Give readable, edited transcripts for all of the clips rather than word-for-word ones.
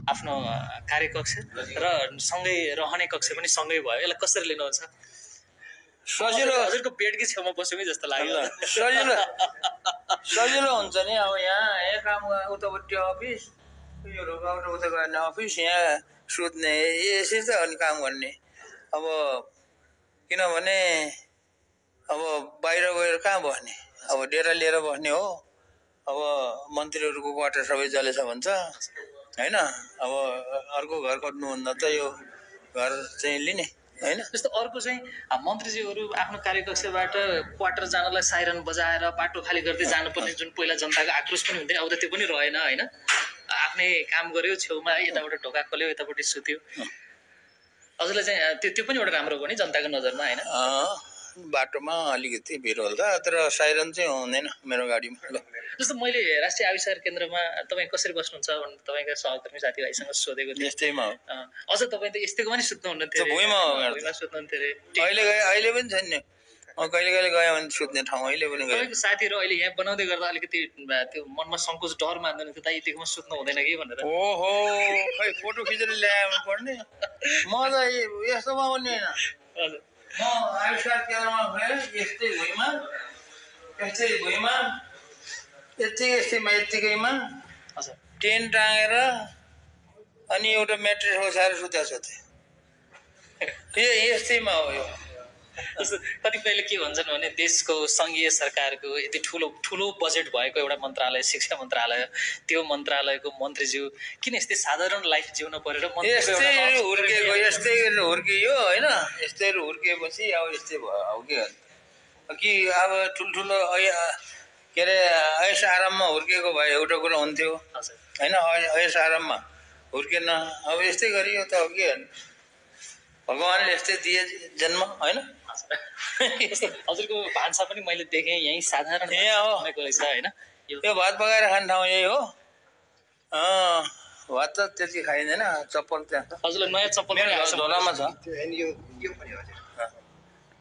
आफ्नो कार्यकक्ष र सँगै रहने कक्ष पनि सँगै भयो। यसलाई कसरी लिनुहुन्छ? सजिलो, हजुरको बेडकै छेउमा बस्यो कि जस्तो लाग्यो। सजिलो हुन्छ नि। अब यहाँ काम उतापट्टि अफिस, यो रोकाउट उता गर्ने अफिस, यहाँ सुत्ने, यसरी त अनि काम गर्ने। अब किनभने अब बाहिर गएर कहाँ बस्ने, अब डेरा लिएर बस्ने हो। अब मन्त्रीहरूको क्वार्टर सबै जलेछ भन्छ होइन। अब अर्को घर कट्नुभन्दा त यो घर चाहिँ लिने होइन। जस्तो अर्को चाहिँ मन्त्रीजीहरू आफ्नो कार्यकक्षबाट क्वार्टर जानलाई साइरन बजाएर बाटो खाली गर्दै जानुपर्ने जुन पहिला जनताको आक्रोश पनि हुन्थ्यो, अब त त्यो पनि रहेन होइन। आफ्नै काम गर्यो, छेउमा यताबाट ढोका खोल्यो, यतापट्टि सुत्यो। हजुरलाई चाहिँ त्यो पनि एउटा राम्रो हो नि जनताको नजरमा होइन। बाटोमा अलिकति भिड होला, तर साइरन चाहिँ हुँदैन मेरो गाडीमा। जस्तो मैले राष्ट्रिय आविष्कार केन्द्रमा तपाईँ कसरी बस्नुहुन्छ भनेर तपाईँका सहकर्मी साथीभाइसँग सोधेको थिएँ। यस्तैमा हो। अझ तपाईँ त यस्तैको पनि सुत्नुहुन्थ्यो, भुइँमा सुत्नुहुन्थ्यो अरे। अहिले पनि छैन, म कहिले कहिले गएँ भने सुत्ने ठाउँ अहिले पनि गएँ। तपाईँको साथीहरू अहिले यहाँ बनाउँदै गर्दा अलिकति त्यो मनमा सङ्कोच डर मान्दैन थियो, त यतिकोमा सुत्नु हुँदैन कि भनेर? ओहो, खै फोटो खिचेर ल्याउनु पर्ने। म त यस्तोमा पनि होइन। हजुर, म आविष्कार केन्द्रमा गएँ, यस्तै भुइँमा, यत्तिकैमा टेन्ट टाँगेर अनि एउटा म्याट्रेस ओछ्याएर सुतेको छु। यस्तैमा हो यो। जस्तो कतिपयले के भन्छन् भने देशको सङ्घीय सरकारको यति ठुलो बजेट भएको एउटा मन्त्रालय, शिक्षा मन्त्रालय, त्यो मन्त्रालयको मन्त्रीज्यू किन यस्तै साधारण लाइफ जिउन परेर यस्तै हुर्कियो होइन। यस्तै हुर्किएपछि अब यस्तै भयो। अब के अब ठुल्ठुलो के अरे ऐस आराममा हुर्किएको भए एउटा कुरा हुन्थ्यो होइन। ऐस आराममा हुर्केन, अब यस्तै गरियो त। अब के भगवान्ले यस्तै दिए जन्म होइन। हजुरको भान्सा पनि मैले देखेँ यहीँ साधारण यहाँ हो रहेछ होइन। यो भात पकाएर खाने ठाउँ यही हो। भात त त्यति खाइँदैन, चप्पल त्यहाँ। हजुरलाई नयाँ चप्पल झोलामा छ,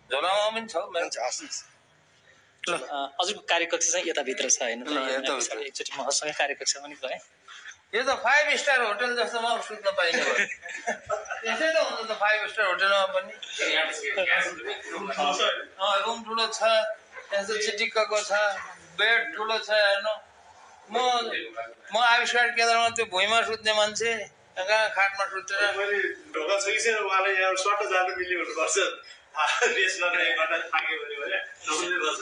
झोलामा पनि छ मेरो। ल हजुरको कार्यकक्ष चाहिँ यताभित्र छ होइन। एकचोटि मसँग कार्यकक्ष पनि गएँ। यो त 5 स्टार होटल जस्तोमा सुत्न पाइने हो। त्यसै त हुन्छ त 5 स्टार होटलमा पनि। रुम ठुलो छ, यस्तो चिटिक्कको छ, बेड ठुलो छ। हेर्नु, म आविष्कार केन्द्रमा त्यो भुइँमा सुत्ने मान्छे, कहाँ खाटमा सुतेर। ढोका छ कि छैन उहाँलाई यहाँ सर्ट जानु मिल्ने हुनुपर्छ। रेस्ट गर्न एक घन्टा थाक्यो भने नमिल्ने गर्छ।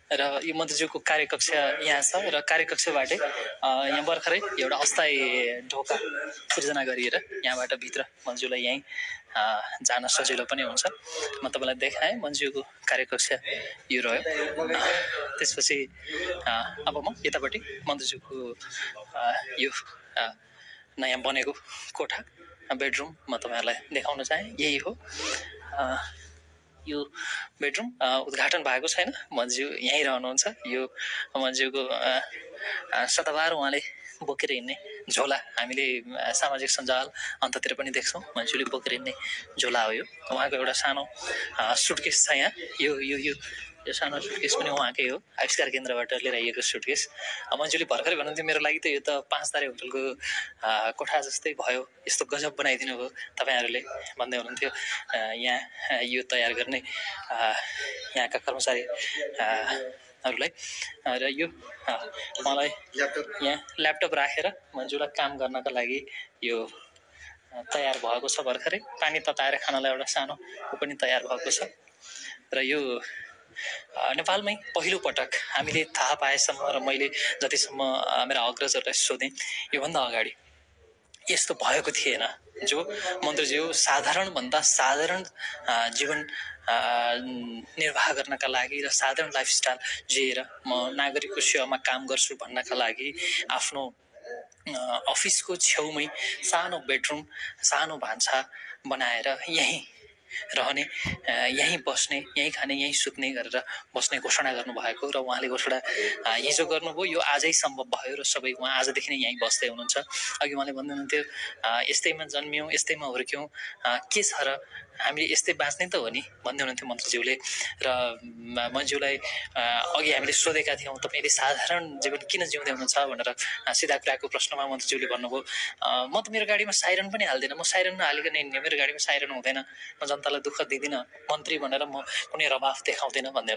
र यो मन्त्रीज्यूको कार्यकक्ष यहाँ छ र कार्यकक्षबाटै यहाँ भर्खरै एउटा अस्थायी ढोका सिर्जना गरिएर यहाँबाट भित्र मन्जुलाई यहीँ जान सजिलो पनि हुन्छ। म तपाईँलाई देखाएँ मन्जुको कार्यकक्ष यो रह्यो। त्यसपछि अब म यतापट्टि मन्त्रीज्यूको यो नयाँ बनेको कोठा बेडरुम म तपाईँहरूलाई देखाउन चाहेँ। यही हो यो बेडरुम। उद्घाटन भएको छैन, मन्जु यहीँ रहनुहुन्छ। यो मन्जुको सदाबार उहाँले बोकेर हिँड्ने झोला हामीले सामाजिक सञ्जाल अन्ततिर पनि देख्छौँ। मन्जुले बोकेर हिँड्ने झोला हो यो। उहाँको एउटा सानो सुटकेस छ यहाँ। यो सानो सुटकेस पनि उहाँकै हो, आविष्कार केन्द्रबाट लिएर आइएको सुटकेस। मन्जुले भर्खरै भन्नुहुन्थ्यो मेरो लागि त यो त 5 तारे होटलको कोठा जस्तै भयो, यस्तो गजब बनाइदिनु भयो तपाईँहरूले भन्दै हुनुहुन्थ्यो। यहाँ यो तयार गर्ने यहाँका कर्मचारीहरूलाई र यो मलाई यहाँ ल्यापटप राखेर मन्जुलाई काम गर्नका लागि यो तयार भएको छ भर्खरै। पानी तताएर खानलाई एउटा सानो पनि तयार भएको छ। र यो नेपालमै पहिलो पटक हामीले थाहा पाएसम्म र मैले जतिसम्म मेरा अग्रजहरूलाई सोधेँ, योभन्दा अगाडि यस्तो भएको थिएन। जो मन्त्रीज्यू साधारणभन्दा साधारण जीवन निर्वाह गर्नका लागि र साधारण लाइफस्टाइल जिएर म नागरिकको सेवामा काम गर्छु भन्नका लागि आफ्नो अफिसको छेउमै सानो बेडरुम, सानो भान्सा बनाएर यहीँ रहने, यहीँ बस्ने, यहीँ खाने, यहीँ सुत्ने गरेर बस्ने घोषणा गर्नुभएको र उहाँले घोषणा हिजो गर्नुभयो, यो आजै सम्भव भयो र सबै उहाँ आजदेखि नै यहीँ बस्दै हुनुहुन्छ। अघि उहाँले भन्दै हुनुहुन्थ्यो यस्तैमा जन्मियौँ, यस्तैमा हुर्क्यौँ, के छ र हामीले यस्तै बाँच्ने त हो नि भन्दै हुनुहुन्थ्यो मन्त्रीज्यूले। र मन्जुलाई अघि हामीले सोधेका थियौँ तपाईँले साधारण जीवन किन जिउँदै हुनुहुन्छ भनेर सिधा कुराको प्रश्नमा मन्त्रीज्यूले भन्नुभयो म त मेरो गाडीमा साइरन पनि हाल्दिनँ, म साइरन नहालिकन हिँड्ने, मेरो गाडीमा साइरन हुँदैन, म जनतालाई दुःख दिँदिनँ, मन्त्री भनेर म कुनै रवाफ देखाउँदिनँ भन्दै